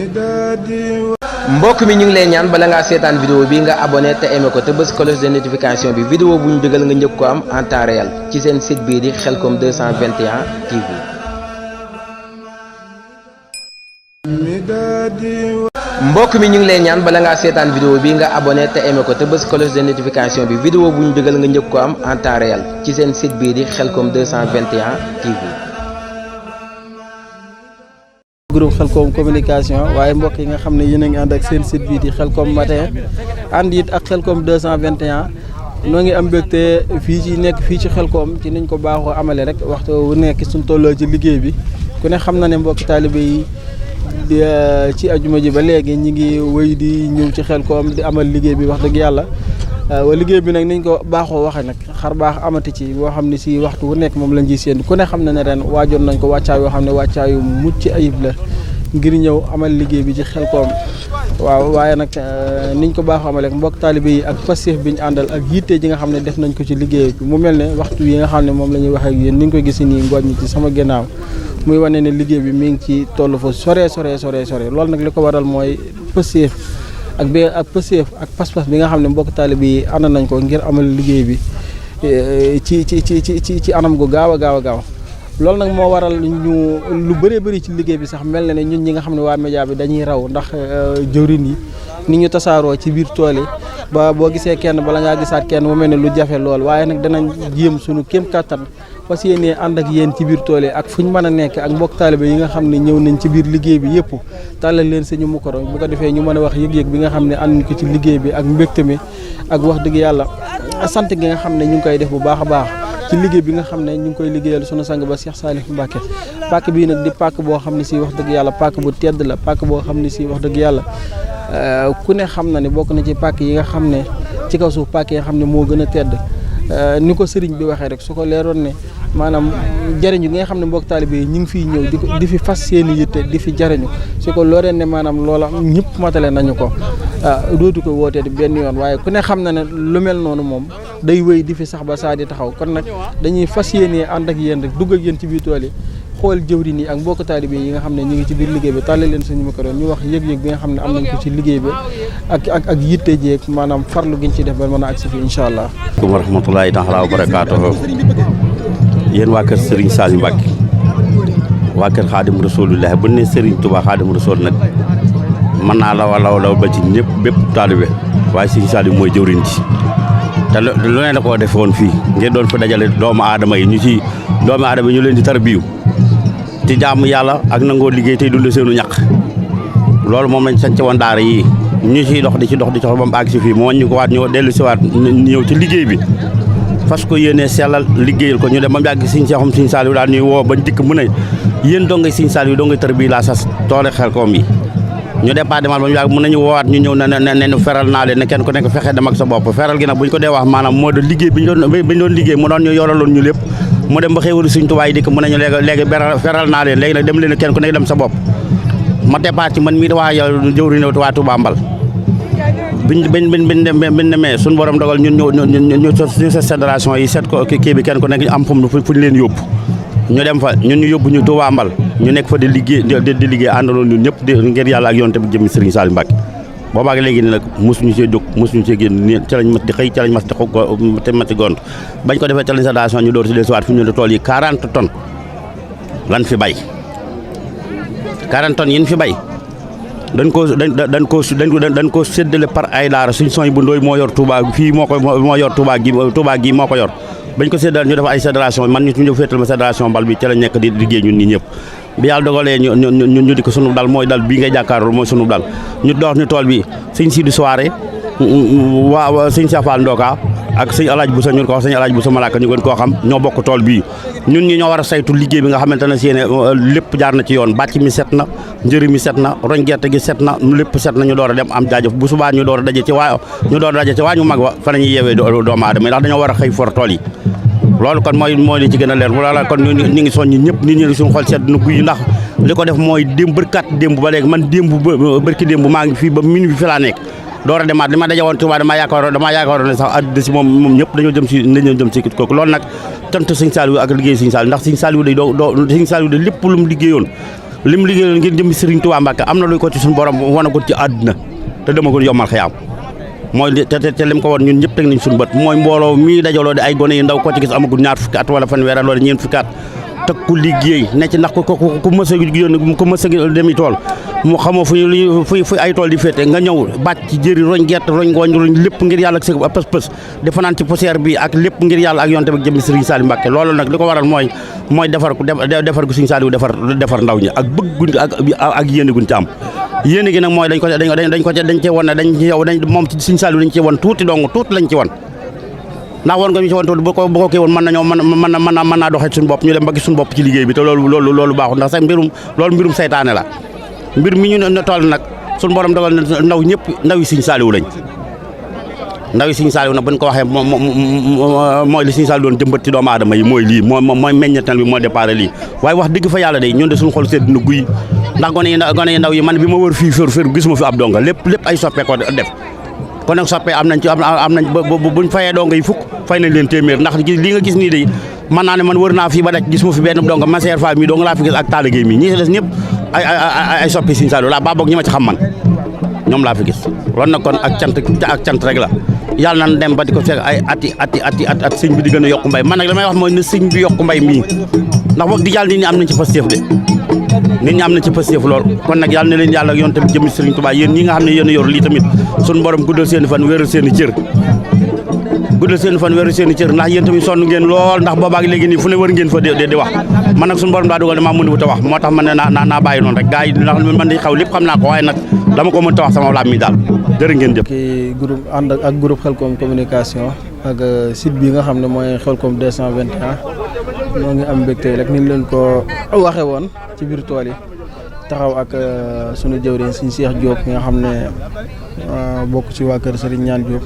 mbokk mi ñu ngi lay ñaan bala ngaa seetaan vidéo bi nga abonné te aimé ko te bës cloche de notification bi vidéo bu ñu dugal nga njëkk ko am en temps réel ci seen site bii di Khelcom 221 TV. mbokk mi ñu ngi lay ñaan bala ngaa seetaan vidéo bi nga abonné te aimé ko te bës cloche de notification bi vidéo bu ñu dugal nga njëkk ko am en temps réel ci seen site bii di Khelcom 221 TV. groupe Khelcom communication waaye mbokk yi nga xam ne yéen a ngi ànd ak seen site bii di Khelcom matin ànd it ak Khelcom 221 noo ngi am mbégte fii ci nekk fii ci Khelcom ci niñ ko baaxoo amale rek waxtu wu nekk suñ tolloo ci liggéey bi ku ne xam na ne mbokk taalibe yi ci ajuma ji ba léegi ñi ngi wéy di ñëw ci Khelcom di amal liggéey bi wax dëgg yàlla liggéey bi nag niñ ko baaxoo waxe nag xar baax amati ci boo xam ne si waxtu wu nekk moom lañ ciy séen ku ne xam na ne ren waajoon nañ ko wàccaay yoo xam ne wàccaayu mucc ayib la ngir ñëw amal liggéey bi ci Khelcom waaw waaye nag niñ ko baaxoo amale mbokk taalibe yi ak passif bi ñu àndal ak yitte ji nga xam ne def nañ ko ci liggéey bi mu mel ne waxtu yi nga xam ne moom la ñuy wax ak yéen ni nga ko gis nii ngooñ ñi ci sama ginnaaw muy wane ne liggéey bi mi ngi ci toll fa sore loolu nag li ko waral mooy passif ak passif ak pas-pas bi nga xam ne mbokk taalibe yi ànd nañ ko ngir amal liggéey bi ci anam gu gaaw a gaaw loolu nag moo waral ñu lu bëree bëri ci liggéey bi sax mel na ne ñun ñi nga xam ne waa média bi dañuy raw ndax jëwrin yi ni ñu tasaaroo ci biir tool yi ba boo gisee kenn bala ngaa gisaat kenn mu mel ne lu jafe lool waaye nag danañ jéem suñu kéem kattan fas yéenee ànd ak yéen ci biir tool yi ak fu ñu mën a nekk ak mbokk taalibe yi nga xam ne ñëw nañ ci biir liggéey bi yëpp tàllal leen suñu micro bu ko defee ñu mën a wax yëg-yëg bi nga xam ne ànd ko ci liggéey bi ak mbégte mi ak wax dëgg yàlla sant gi nga xam ne ñu ngi koy def bu baax a baax ci liggéey bi nga xam ne ñu ngi koy liggéeyal sunu sang ba Cheikh Salif Mbacké pàkk bii nag di pàkk boo xam ne si wax dëgg yàlla pàkk bu tedd la pàkk boo xam ne si wax dëgg yàlla ku ne xam na ne bokk na ci pàkk yi nga xam ne ci kaw suuf pàkk yi nga xam ne moo gën a tedd ni ko sëriñ bi waxee rek su ko leeroon ne maanaam jariñu gi nga xam ne mbokk taalibe yi ñu ngi fiy ñëw di fi fas seeni yitte di fi jariñu su ko looreen ne maanaam loola ñëpp matale nañu ko dootu ko wootee di benn yoon waaye ku ne xam na ne lu mel noonu moom day wéy di fi sax ba saa di taxaw kon nag dañuy fas yéenee ànd ak yéen rek dugg ak yéen ci biir tool yi xool jëwriñ yi ak mbokk taalibe yi nga xam ne ñu ngi ci biir liggéey bi tàllal leen suñu micro ñu wax yëg-yëg bi nga xam ne am nañ ko ci liggéey bi ak yitte jeeg maanaam farlu giñ ci def ba mën a agsi fi incha allah. wa rahmatulahi taala wa barakaatuhu yéen waa kër Serigne Saliou Mbacké waa kër Xaadim Rasulullah bu ne Serigne Touba Xaadim Rasul nag mën naa law ba ci ñëpp bépp taalibe waaye Serigne Saliou mooy jëwriñ ci te lu ne la koo def woon fii ngeen doon fa dajale doomu aadama yi ñu leen di tarbiyu ci jaamu yàlla ak nangoo liggéey tey dund seenu ñaq loolu moom lañ sañce woon daara yi ñu ciy dox di ci dox ba mu àgg si fii moo ñu ko waat ñëw dellu si waat ñëw ci liggéey bi fas ko yéenee sellal liggéeyal ko ñu dem ba mu yàgg Serigne Cheikhoum Serigne Saliou daal ñuy woo bañ dikk mu ne yéen dongay Serigne Saliou dongay tarbiyu laa sas toole Khelcom yi ñu départ demal ba mu yàgg mën nañu woowaat ñu ñëw ne feral naa leen ne kenn ku nekk fexe dem ak sa bopp feral gi nag bu ñu ko dee wax maanaam moo de liggéey bi ñu doon liggéey mu doon ñu yoraloon ñu lépp mu dem ba xéewalu Sëriñ Tuubaa yi dikk mu nañu léegi feral naa leen léegi nag dem leen kenn ku nekk dem sa bopp ma départ ci man mii di wax yow jëwriñ waa Touba Mbal biñ demee suñu borom dogal ñu sa fédération yi seet ko kii bi kenn ku nekk am fu ñu leen yóbbu ñu dem fa ñun ñu yóbbu ñu Touba Mbal ñu nekk fa di liggéey àndaloon ñun ñëpp di ngir yàlla ak yoon tamit jëmmi Serigne Saliou Mbacké boobaag léegi ni nag mosuñu see jóg mosuñu see génn ni ci lañ mas di xëy ci lañ mas di xog te mati gont bañ ko defee ci lañ fédération ñu door si dellusiwaat fi ñu ne tool yi 40 tonnes lan fi bay 40 tonnes yi ñu fi bay dañ ko séddale par ay daara suñ son yi bu ndooy moo yor Touba fii moo yor Touba gi moo ko yor bañ ko séddal ñu def ay fédération man ñu ñëw féetal ma fédération Mbal bi ci la nekk di liggéey ñun ñi ñëpp bi yàlla dogalee ñu di ko sunu dal mooy dal bii ngay jàkkaarloo mooy sunu dal ñu dox ñu tool bi sëñ Sidi Soirée waa sëñ Cheikh Fall Ndoka ak sëñ Alaaj Boussa ñu ko wax sëñ Alaaj Boussa Malaka ñu gën koo xam ñoo bokk tool bii ñun ñi ñoo war a saytu liggéey bi nga xamante ne si lépp jaar na ci yoon bàcc mi set na njëri mi set na roñ gerte gi set na lépp set na ñu door a dem am jaajëf bu subaa ñu door a daje ci waa ñu mag wa fa la ñuy yeewee doomu aadama ndax dañoo war a xëy for tool yi loolu kon mooy li ci gën a leer wala kon ñu ngi soññi ñëpp nit ñi suñu xol sedd na guy ndax li ko def mooy démb ba léegi man bërki démb maa ngi fii ba minuit fi laa nekk door a demaat li ma daje woon Touba damaa yaakaaroon ne sax àddina si moom ñëpp dañoo jëm si kooku loolu nag tant Serigne Saliou ak liggéey Serigne Saliou ndax Serigne Saliou day Serigne Saliou day lépp lu mu liggéeyoon lim liggéey ngir jëm Serigne Touba Mbacke am na luy ko ci suñu borom wane ko ci àdduna te dama ko yombal xëyaam mooy te lim ko woon ñun ñëpp teg nañ suñu bët mooy mbooloo mii dajaloo di ay gone yu ndaw ko ci gis amagul ñaar fukki at wala fanweer loolu ñeent fukki at te ku liggéey ne ci ndax ku mës a yónni ku mës a demi tool mu xamoo fu ay tool di féete nga ñëw bàcc ci jëri roñ gerte roñ ngooñ roñ lépp ngir yàlla ak sa pës di fanaan ci poussière bi ak lépp ngir yàlla ak yonte bi jëmmi Serigne Saliou Mbacke loolu nag li ko waral mooy defar gu Serigne Saliou defar ndaw ñi ak bëgg ak yéene guñ ci am yéene gi nag mooy dañ cee won ne moom ci Serigne Saliou dañ cee won tuuti lañ ci won ndax woon nga ñu ci woon tuuti bu ko kii woon mën naa doxee suñu bopp ñu dem ba gis suñu bopp ci liggéey bi te loolu baaxul ndax sax mbirum saytaane la mbir mi ñu ne toll nag suñu borom dogal na ndaw ñëpp ndaw yi Serigne Saliou lañ ndaw yi Serigne Saliou nag buñ ko waxee mooy li Serigne Saliou doon jëmbat ci doomu aadama yi mooy lii mooy meññetal bi moo départ lii waaye wax dëgg fa yàlla day ñun de suñu xol sedd na guy ndax gone yi ndaw yi man bi ma wër fii fér gisuma fi ab donga lépp ay soppe ko def kon nag soppe am nañ buñ fayee donga yi fukk fay nañ leen téeméer ndax li nga gis nii day mën naa ne man wër naa fii ba daj gisuma fi benn donga Maseer Fall mii dong laa fi gis ak Talla Gueye mii ñi ci des ñëpp ay soppi Serigne Saliou laa ba boog ñi ma ci xam man ñoom laa fi gis loolu nag kon ak cant rek la yàlla nañ dem ba di ko fekk ay at sëñ bi di gën a yokku mbay man nag li may wax mooy ne sëñ bi yokku mbay mii ndax boog di jàll nit ñi am nañ ci Pastef de nit ñi am nañ ci Pastef lool kon nag yàlla na leen yàlla ak yoon tamit jëmmi Serigne Touba yéen ñi nga xam ne yéen a yor lii tamit suñu borom guddal seen fan wéeral seen i cër ndax yéen tamit sonn ngeen lool ndax boobaak léegi nii fu ne wër ngeen fa di wax man nag suñu borom daa dogal damaa mënu ta wax moo tax man ne naa bàyyi noonu rek gars yi ndax man di xaw lépp xam naa ko waaye nag dama ko mën ta wax sama laam mi daal jërë ngeen jëf ki groupe ànd ak groupe Khelcom communication ak site bi nga xam ne mooy Khelcom 221 ñoo ngi am mbégte rek ni leen ko waxe woon ci biir tool yi taxaw ak sunu jëwriñ Serigne Cheikh Diop nga xam ne bokk ci waa kër Serigne Niane Diop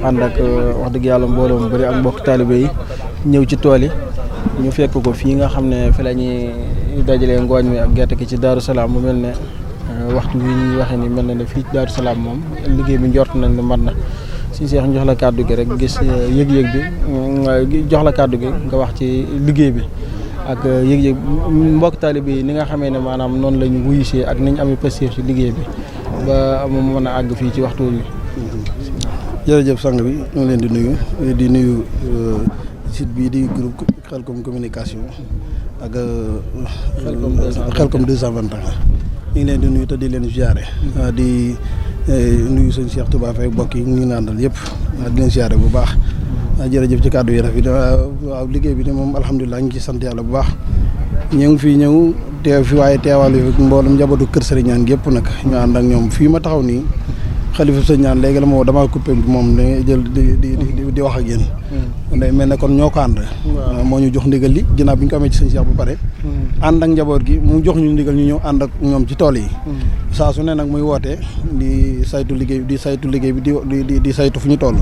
ànd ak wax dëgg yàlla mbooloo mu bëri ak mbokk taalibe yi ñëw ci tool yi ñu fekk ko fii nga xam ne fi la ñuy dajalee ngooñ mi ak gerte gi ci Darou Salaam mu mel ne waxtu wi ñuy waxee ni mel na ne fii Darou Salaam moom liggéey bi njort nañ ne mat na Serigne Cheikh jox la kàddu gi rek gis yëg-yëg bi jox la kàddu gi nga wax ci liggéey bi ak yëg-yëg mbokk taalibe yi ni nga xamee ne maanaam noonu la ñu wuyusee ak ni ñu amee pastéef ci liggéey bi ba mu mën a àgg fii ci waxtu wi. jërëjëf sang bi ñu ngi leen di nuyu site bii di groupe Khelcom communication ak Khelcom 221 ñu ngi leen di nuyu te di leen ziare di nuyu sëñ Cheikh Touba Faye bokk yi ñu ngi naan dal yëpp di leen ziare bu baax jërëjëf ci kàddu yi rafet waaw liggéey bi de moom alhamdulilah ñu ngi ci sant yàlla bu baax ñu ngi fii ñëw teew fi waaye teewal fi mboolem njabootu kër Serigne Niane gépp nag ñu ànd ak ñoom fii ma taxaw nii xalifa sëñ Niane léegi la ma damaa coupé moom da jël di wax ak yéen day mel ne kon ñoo ko ànd moo ñu jox ndigal li ginnaaw bi ñu ko amee ci sëñ Cheikh bu pare ànd ak njaboot gi mu jox ñu ndigal ñu ñëw ànd ak ñoom ci tool yi saa su ne nag muy woote di saytu liggéey bi di saytu fu ñu toll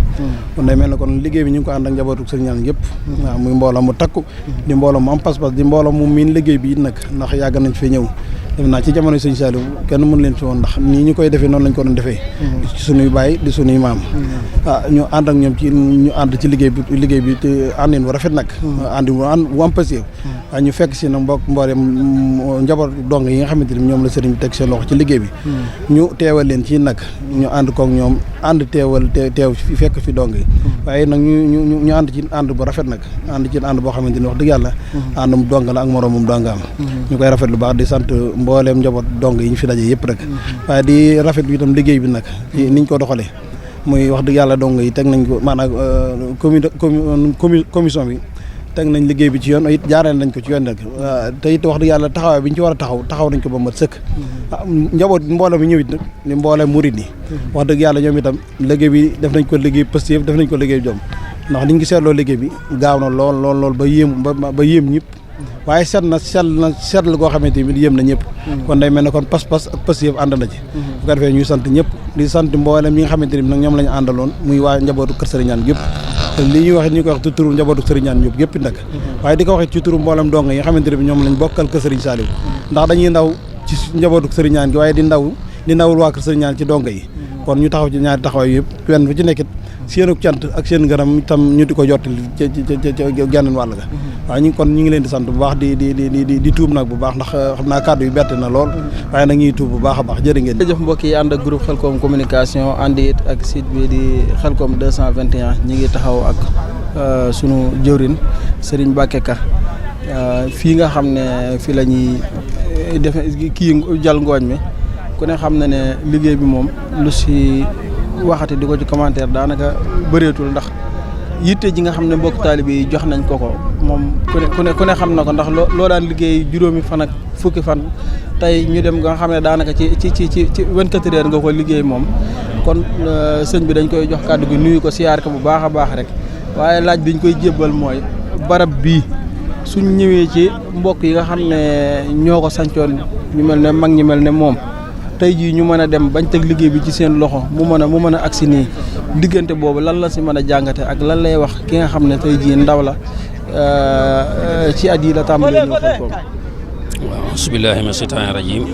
kon day mel ne kon liggéey bi ñu ngi ko ànd ak njabootu sëñ Niane yëpp waaw muy mbooloo mu takku di mbooloo mu am pas-pas di mbooloo mu miin liggéey bi it nag ndax yàgg nañ fee ñëw def naa ci jamono sëñ Saliou kenn mën leen fi woon ndax nii ñu koy defee noonu lañ ko doon defee ci sunuy baay di sunuy maam ñu ànd ak ñoom ñu ànd ci liggéey bi te àndin bu rafet nag àndi bu am pasif ñu fekk si nag mboolem njaboot dong yi nga xamante ni ñoom la sëriñ bi teg seen loxo ci liggéey bi ñu teewal leen ci nag ñu ànd kook ñoom ànd teew fekk fi dong yi waaye nag ñu ànd ci ànd bu rafet nag ànd ci ànd boo xamante ni wax dëgg yàlla àndum dong la ak moroomum dongaam ñu koy rafet lu baax di sant mbooleem njaboot dong yi ñu fi daje yëpp rek waaye di rafet bi itam liggéey bi nag ci niñ ko doxalee muy wax dëgg yàlla dong yi teg nañ ko maanaam commission bi teg nañ liggéey bi ci yoon it jaareel nañ ko ci yoon nag te it wax dëgg yàlla taxawaay bi ñu ci war a taxaw nañ ko ba mat sëkk njaboot mbooloo mi ñëwit nag ni mboolee murid yi wax dëgg yàlla ñoom itam liggéey bi def nañ ko liggéey positif def nañ ko liggéey jom ndax niñ ko seetloo liggéey bi gaaw na lool ba yéem ñëpp waaye seetlu goo xamante ni yéem na ñëpp kon day mel ne kon pas-pas ak positif ànd na ci bu ko defee ñuy sant ñëpp di sant mboolem ñi nga xamante ni nag ñoom la ñu àndaloon muy waa njabootu kër Serigne Niane gépp te li ñuy wax ñu koy wax ci turu njabootu Serigne Niane ñëpp gépp nag waaye di ko waxee ci turu mboolem dong yi nga xamante ne ñoom lañ bokkal kër Serigne Saliou ndax dañuy ndaw ci njabootu Serigne Niane gi waaye di ndawul waa kër Serigne Niane ci dong yi kon ñu taxaw ci ñaari taxawaay yëpp wenn fu ci nekkit seenu cant ak seen ngërëm itam ñu di ko jottali ca geneen wàll ga waaw ñu ngi leen di sant bu baax di tuub nag bu baax ndax xam naa kàddu yu bett na lool waaye nag ñuy tuub bu baax a baax jërë ngeen jërëjëf mbokk yi ànd ak groupe Khelcom communication ànd it ak site bi di Khelcom 221 ñi ngi taxaw ak sunu jëwrin Serigne Mbacké Ka fii nga xam ne fii la ñuy def kii jal ngooñ mi ku ne xam na ne liggéey bi moom lu si waxati di ko ci commentaire daanaka bëreetul ndax yitte ji nga xam ne mbokk taalibe yi jox nañ ko moom ku ne xam na ko ndax loo daan liggéey juróomi fan ak fukki fan tey ñu dem nga xam ne daanaka ci 24 heures nga ko liggéey moom kon sëñ bi dañ koy jox kàddu gi nuyu ko siyaar ko bu baax a baax rek waaye laaj bi ñu koy jébbal mooy barab bii suñ ñëwee ci mbokk yi nga xam ne ñoo ko sancoon ñu mel ne mag ñi mel ne moom tey jii ñu mën a dem bañ teg liggéey bi ci seen loxo mu mën a agsi nii diggante boobu lan la si mën a jàngate ak lan lay wax ki nga xam ne tey jii ndaw la ci at yi la tàmbalee ñëw Khelcom. waaw bismillahi min seytaani rajim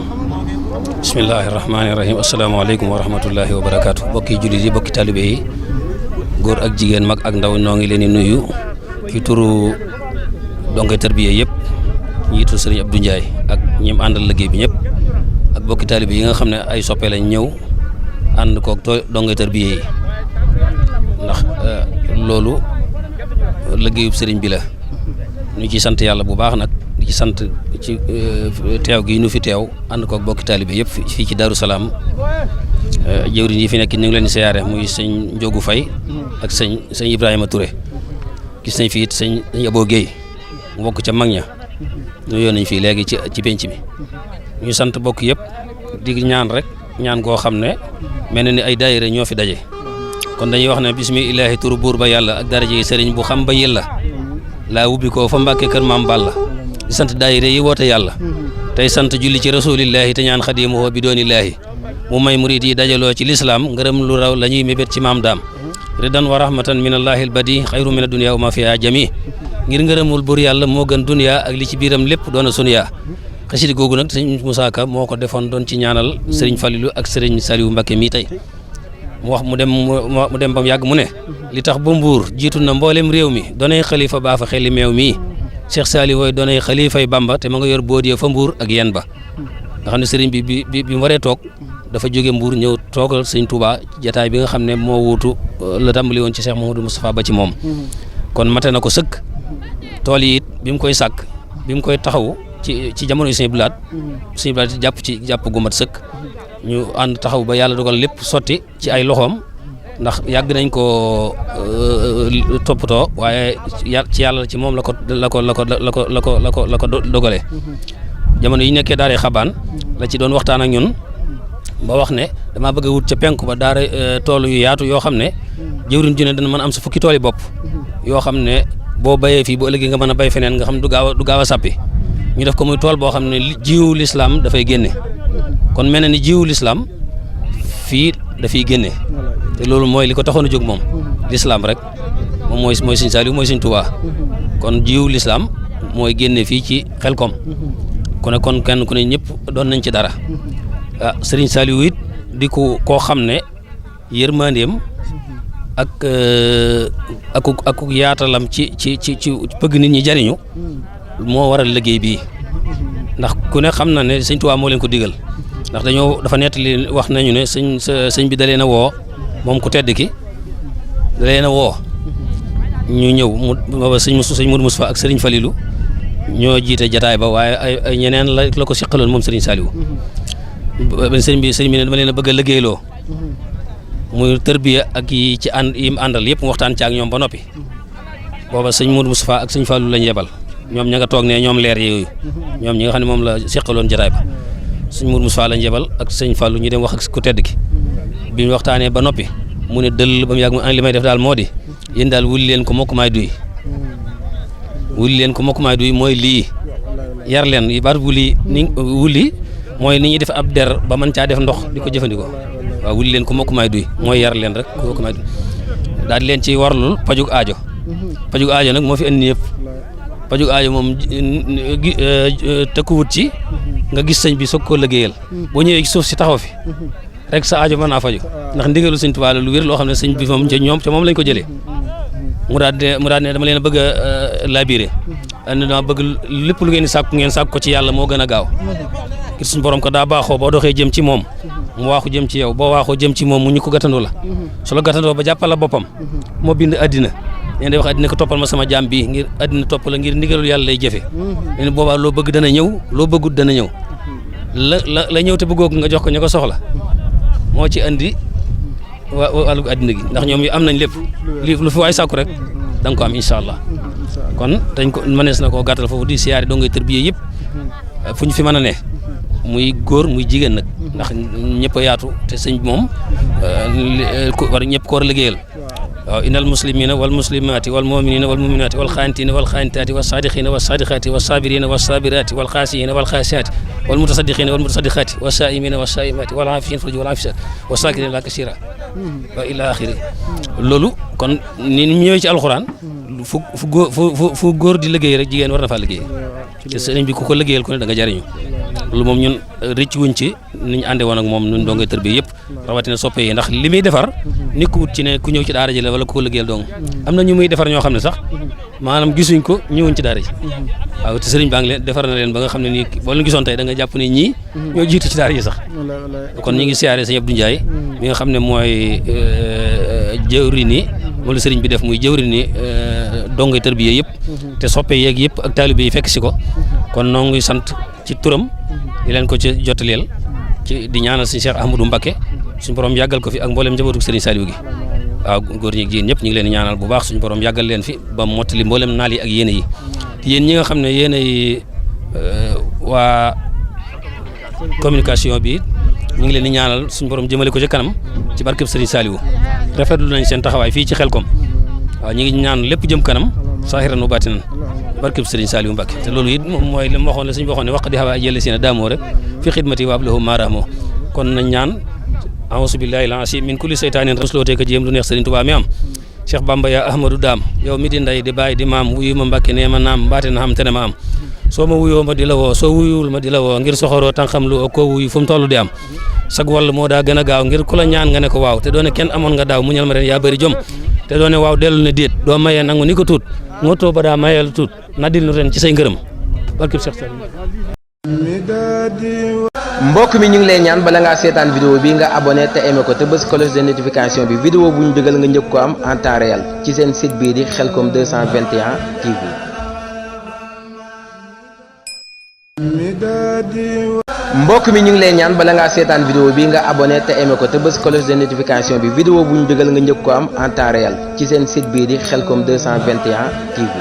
bismillahi rahmaani rahim asalaamaaleykum wa rahmatullahi wa barakaatu bokki jullit yi bokki talibe yi góor ak jigéen mag ak ndaw noo ngi leen di nuyu ci turu dongay tarbiya yëpp njiitu sëriñ Abdou Ndiaye ak ñim àndal liggéey bi ñëpp ak bokki taalibe yi nga xam ne ay soppe lañ ñëw ànd koog dongay tarbiya yi ndax loolu liggéeyub sëriñ bi la ñu ci sant yàlla bu baax nag di ci sant ci teew gi ñu fi teew ànd koog bokki taalibe yëpp fii ci Darou Salaam jëwriñ yi fi nekk ñu ngi leen di siyaare muy sëñ Njogu Fay ak sëñ Ibrahima Touré gis nañ fi it sëñ Abo Guèye mu bokk ca mag ña ñu yoon nañ fii léegi ci penc bi ñu sant bokk yëpp di ñaan rek ñaan koo xam ne mel na ni ay daayira ñoo fi daje kon dañuy wax ne bismillaahi turu buur ba yàlla ak daraje sëriñ bu xam ba yella laa wubbi ko fa Mbàkke kër maam Balla di sant daayira yi woote yàlla tey sant julli ci rasuulillaahi te ñaan xadiimuhu bi doonillaahi mu may murid yi dajaloo ci lislaam ngërëm lu raw la ñuy mébét ci maam daam ridan wa rahmatan min allahi al badi xayru min ad-dunya wa ma fiha jami ngir ngërëmul buur yàlla moo gën dunya ak li ci biiram lépp doona sunya xasida googu nag sëñ Moussa Ka moo ko defoon doon ci ñaanal sëriñ Falilou ak sëriñ Saliou Mbacké mii tey mu wax mu dem ba mu yàgg mu ne li tax ba mbuur jiitu na mboolem réew mi doonay xalifa baa fa xeli meew mii Cheikh Saliou wooy doonay xalifay Bamba te ma nga yor boodiyee fa mbuur ak yen ba nga xam ne sëriñ bi mu waree toog dafa jóge mbuur ñëw toogal sëñ Touba jataay bi nga xam ne moo wuutu la tàmbali woon ci Cheikh Mouhamadou Moustapha ba ci moom kon mate na ko sëkk tool yi it bi mu koy sàkk bi mu koy taxaw ci jamono yi sëñ Blaat jàpp gu mat sëkk ñu ànd taxaw ba yàlla dogal lépp sotti ci ay loxoom ndax yàgg nañ ko toppatoo waaye ci yàlla ci moom la ko dogalee jamono yi nekkee daaree xabaan la ci doon waxtaan ak ñun ba wax ne damaa bëgg a wut ca penku ba daara tool yu yaatu yoo xam ne jëwriñ ju ne dana mën am sa fukki tool yi bopp yoo xam ne boo bayee fii bu ëllëgee nga mën a bay feneen nga xam du gaaw a sàppi ñu def ko muy tool boo xam ne jiwu lislaam dafay génne kon mel na ni jiwu lislaam fii dafay génne te loolu mooy li ko taxoon a jóg moom lislaam rek moom mooy sëñ Saliou mooy sëñ Touba kon jiwu lislaam mooy génne fii ci Khelcom kon kenn ku ne ñëpp doon nañ ci dara Serigne Saliou it di ko koo xam ne yërmandeem ak yaatalam ci bëgg nit ñi jariñu moo waral liggéey bii ndax ku ne xam na ne sëñ Tuubaa moo leen ko digal ndax dafa nettali wax nañu ne sëñ bi da leen a woo moom ku tedd ki da leen a woo ñu ñëw booba sëñ Modou Moustapha ak Serigne Falilou ñoo jiite jataay ba waaye ay ñeneen la ko siqaloon moom Serigne Saliou sëñ bi ne dama leen a bëgg a liggéeyloo muy tërbiya ak yi ci mu àndal yëpp mu waxtaan ci ak ñoom ba noppi booba sëñ Modou Moustapha ak sëñ Fallou lañ yebal ñoom ña nga toog ne ñoom leer yooyu ñoom ñi nga xam ne moom la seqaloon jataay ba sëñ Modou Moustapha lañ yebal ak sëñ Fallou ñu dem wax ak ku tedd ki bi ñu waxtaanee ba noppi mu ne dëll ba mu yàgg mu li may def daal moo di yéen daal wuli leen ko mokk maay duy mooy lii yar leen yi baat wuli mooy ni ñuy def ab der ba mën caa def ndox di ko jëfandikoo waaw wuli leen ko mokk maay duy mooy yar leen rek ko mokk maay duy daal di leen ci warlul pajug aajo nag moo fi indi yëpp pajug aajo moom tëkkuwut ci nga gis sëñ bi soog koo liggéeyal boo ñëwee ci suuf si taxaw fi rek sa aajo mën naa faju ndax ndigalu sëñ Tuubaa la lu wér loo xam ne sëñ bi moom ca moom lañ ko jëlee mu daal ne dama leen a bëgg a labiré dama bëgg lépp lu ngeen di sàkku ngeen sàkku ko ci yàlla moo gën a gaaw ngir suñu borom ko daa baaxoo boo doxee jëm ci moom mu waaxu jëm ci yow boo waaxoo jëm ci moom mu ñu ko gàttandoo la su la gàttandoo ba jàppal la boppam moo bind addina leen day wax addina ko toppal ma sama jaam bii ngir addina topp la ngir ndigalul yàlla lay jëfe leen boobaa loo bëgg dana ñëw loo bëggut dana ñëw la ñëw te bëggoo nga jox ko ñu ko soxla moo ci andi wàllu addina gi ndax ñoom yi am nañ lépp lu fi waay sàkku rek da nga ko am incha allah kon dañ ko mënees na koo gàttal foofu di siyaare doo ngay tërbiye yëpp fu ñu fi mën a ne muy góor muy jigéen nag ndax ñëpp a yaatu te sëñ bi moom war ñëpp ko war a liggéeyal waaw innal muslimina wal muslimati wal muminina wal muminati wal xaanitina wal xaanitati was sadiqina was sadiqati was sabirina was sabirati wal xaasiyina wal xaasiati wal mutasaddiqina wal mutasaddiqati was saimina was saimati wal aafina furuj wal aafisat was saakirina la kasira wa ila axiri loolu kon ni mu ñëwee ci alxuraan fu góor di liggéey rek jigéen war na faa liggéey te sëriñ bi ku ko liggéeyal ku ne da nga jariñu loolu moom ñun rëcc wuñ ci ni ñu ànde woon ak moom ñun doo ngay tërbi yëpp rawatina soppe yi ndax li muy defar nekkut ci ne ku ñëw ci daara ji la wala ku ko liggéeyal dong am na ñu muy defar ñoo xam ne sax maanaam gisuñ ko ñëwuñ ci daara ji waaw te sëriñ baa ngi leen defar na leen ba nga xam ne nii boo leen gisoon tey da nga jàpp ne ñii ñoo jiitu ci daara ji sax kon ñu ngi siyaare sëñ Abdou Ndiaye mi nga xam ne mooy jëwriñ ni moom la sëriñ bi def muy jëwriñ ni dongay tërbiye yëpp te soppe yeeg yëpp ak taalibe yi fekk si ko kon noo ngi sant ci turam di leen ko ci jottaleel ci di ñaanal sëñ Cheikh Ahmadou Mbacké suñu borom yàggal ko fi ak mboolem njabootu sëriñ Saliou gi waaw góor ñi jigéen ñëpp ñu ngi leen di ñaanal bu baax suñu borom yàggal leen fi ba mottali mboolem naal yi ak yéene yi yéen ñi nga xam ne yéene yi waa communication bi ñu ngi leen di ñaanal suñu borom jëmale ko ci kanam ci barkeb sëriñ Saliou rafetlu nañ seen taxawaay fii ci Xelkom waaw ñu ngi ñaan lépp jëm kanam saahiran wa baatinan barkeb sëriñ Saliou Mbacké te loolu it moom mooy li mu waxoon la suñu waxoon ne waq di xawaa jële si na daamoo rek fi xidmati wa ablahu maaraamoo kon nañ ñaan a'uuzu billahi al-asiim min kulli seytaanin rasloote ko jéem lu neex sëriñ Tuubaa mi am Cheikh Bamba ya Ahmadou Daam yow mi di nday di bàyyi di maam wuyu ma Mbacké nee ma naam mbaate na xam te ne ma am soo ma wuyoo ma di la woo soo wuyuwul ma di la woo ngir soxoroo tan xam lu ko wuyu fu mu toll di am sag wàll moo daa gën a gaaw ngir ku la ñaan nga ne ko waaw te doone kenn amoon nga daaw mu ñal ma ren yaa bëri jom te doone waaw dellu ne déet doo mayee nangu ni ko tuut ngotoo ba daa mayeel tuut na dil nu ren ci say ngërëm barkib Cheikh Saliou mbokk mi ñu ngi lay ñaan bala ngaa seetaan vidéo bi nga abonné te aimé ko te bës cloche de notification bi vidéo bu ñu dugal nga njëkk ko am en temps réel ci seen site bii di Khelcom 221 TV. mbokk mi ñu ngi lay ñaan bala ngaa seetaan vidéo bi nga abonné te aimé ko te bës cloche de notification bi vidéo bu ñu dugal nga njëkk ko am en temps réel ci seen site bii di Khelcom 221 TV.